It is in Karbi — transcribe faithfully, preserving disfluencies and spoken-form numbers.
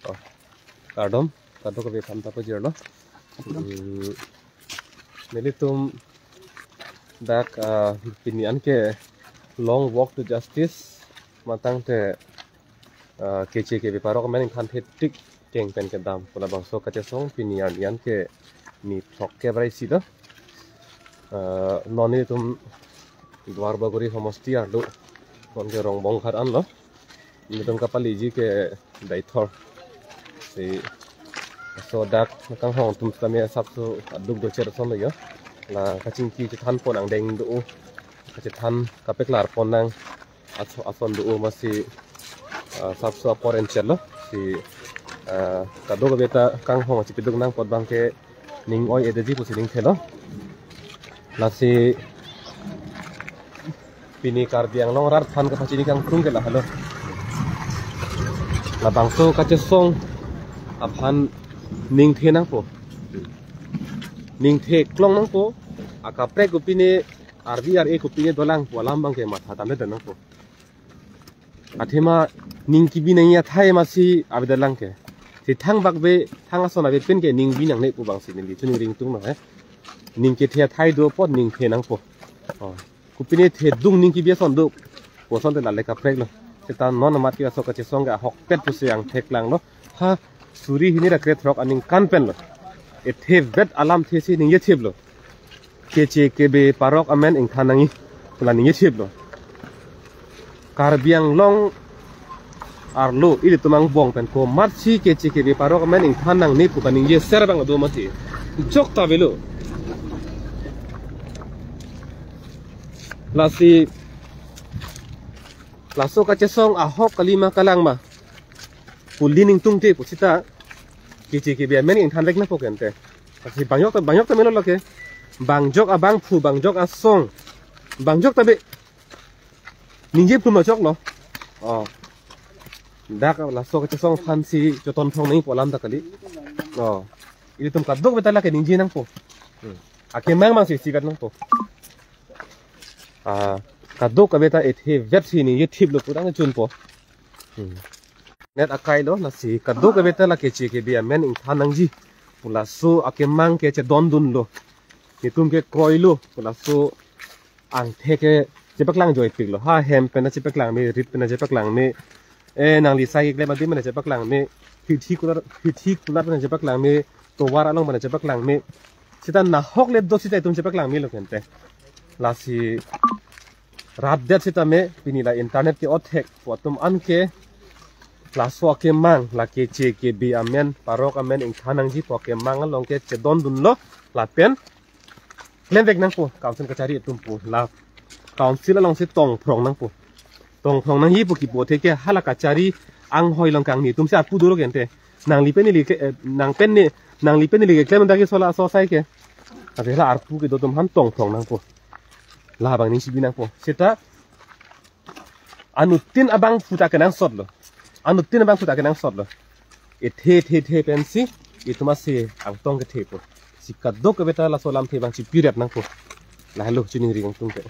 Oh, kardom, kardom kave aphan ta pajirlo. Hmm, nelitum dak, ah, pini anke Long Walk to Justice matangte, ah, K C K B parok amen ingthan thetik keng pen kedam pu labangso kachesong pini arni anke ni throkkep ra isi lo. Ah, non nelitum Duarbagori homosti arlo, non ke Rongbong Ghat anlo. Nelitum kapaleji ke Deithor. Si, so dak kanghong atum tame asapso aduk dochot ason lo yo. La kachingki chethan pon angdeng do, kachethan kapeklar pon nang aso-, ason do, masi, ah, asapso apor enchel lo. Si, ah, kadokave ta kanghong chipiduk nang apot abangke ning oi-edetji pusi ning thelo. Lasi pini Karbi Anglong arat aphan kapachini kangtung ke lahelo. Labangso kachesong aphan ning the nangpo. Ning the klong nangpo. Akaprek kopine, arvi ar-e kopine dolang pu alam abangke matha tame dan nangpo. Athema ning kebi nangji athai masi avedet lang ke. Si thangbak ave, thang ason ave pen ke ning bi nangne pu abangsi neli chuning ringtung lo he. Ning kethe athai do apot ning the nangpo. Oh. Kopine thedung ning kebi ason do pu asonte lale kaprek lo. Seta non amat ke laso kachesong ke ahokpet pusi angthek lang lo. Ha, suri hini ra krethrok aningkan pen lo. Ethevet alamthe si ningje thip lo. K C K B parok amen ingthan nangji pu la ningje thip lo. Karbi Anglong arlo ilitum angbong pen komatsi K C K B parok amen ingthan nangne pu kaningje ser abang do mati. Jok ta avelo. Lasi laso kachesong ahok kali ma kalang ma pu neli ningtungte pu seta K C K B amen ingthan vek nangpo kente. Lasi bangjok ta, bangjok ta melo lake. Bangjok abangphu, bangjok asong, bangjok ta ave. Ningje plum lo chok lo. Oh. Dak laso kachesong aphansi choton thong nangji pu alam ta kali. Oh. Ilitum kadokave ta lake ningje nangpo. Hmm. Akemang mang si isivet nangpo. Ah, kadokave ta ethevet si ningje thip lo pu tang chunpo. Hmm. Net akai lo, lasi kadokave ta la K C K B amen ingthan nangji pu laso akemang ke chedondun lo. Netum ke kroilo pu laso angthek ke chepaklang joipik lo. Ha, hem pen chepaklang me, rit pen chepaklang me. Eh, nangli sai keklem adim pen chepaklang me. Hithi kulat, hithi kulat pen chepaklang me. Tovar along pen chepaklang me. Seta nahokle do seta itum chepaklang melo kente. Lasi rat det seta me pini la internet ke othek pu atum anke laso akemang la K C K B amen parok amen ingthan nangji pu akemang along ke chedondun lo lapen klemvek nangpo council kachari atum pu la council alongsi tongphrong nangpo. Tongphrong nangji pu kipu athe ke hala kachari anghoi along kangni atumsi arpu dolo kente. Nangli pen neli ke, eh, nang pen ne, nangli pen neli keklem dak ke sola so sai ke. Ave la arpu kedo atum aphan tongphrong nangpo. Labang ning sibi nangpo. Seta anuttin abangphu ta kenangsot lo. Anuttin abangphu ta kenangsot lo. Ethe, the, the pensi itum ase angtong kethepo. Si kadokave ta laso alamthe abang chipirep nangpo. Lahelo chuning ringtung te.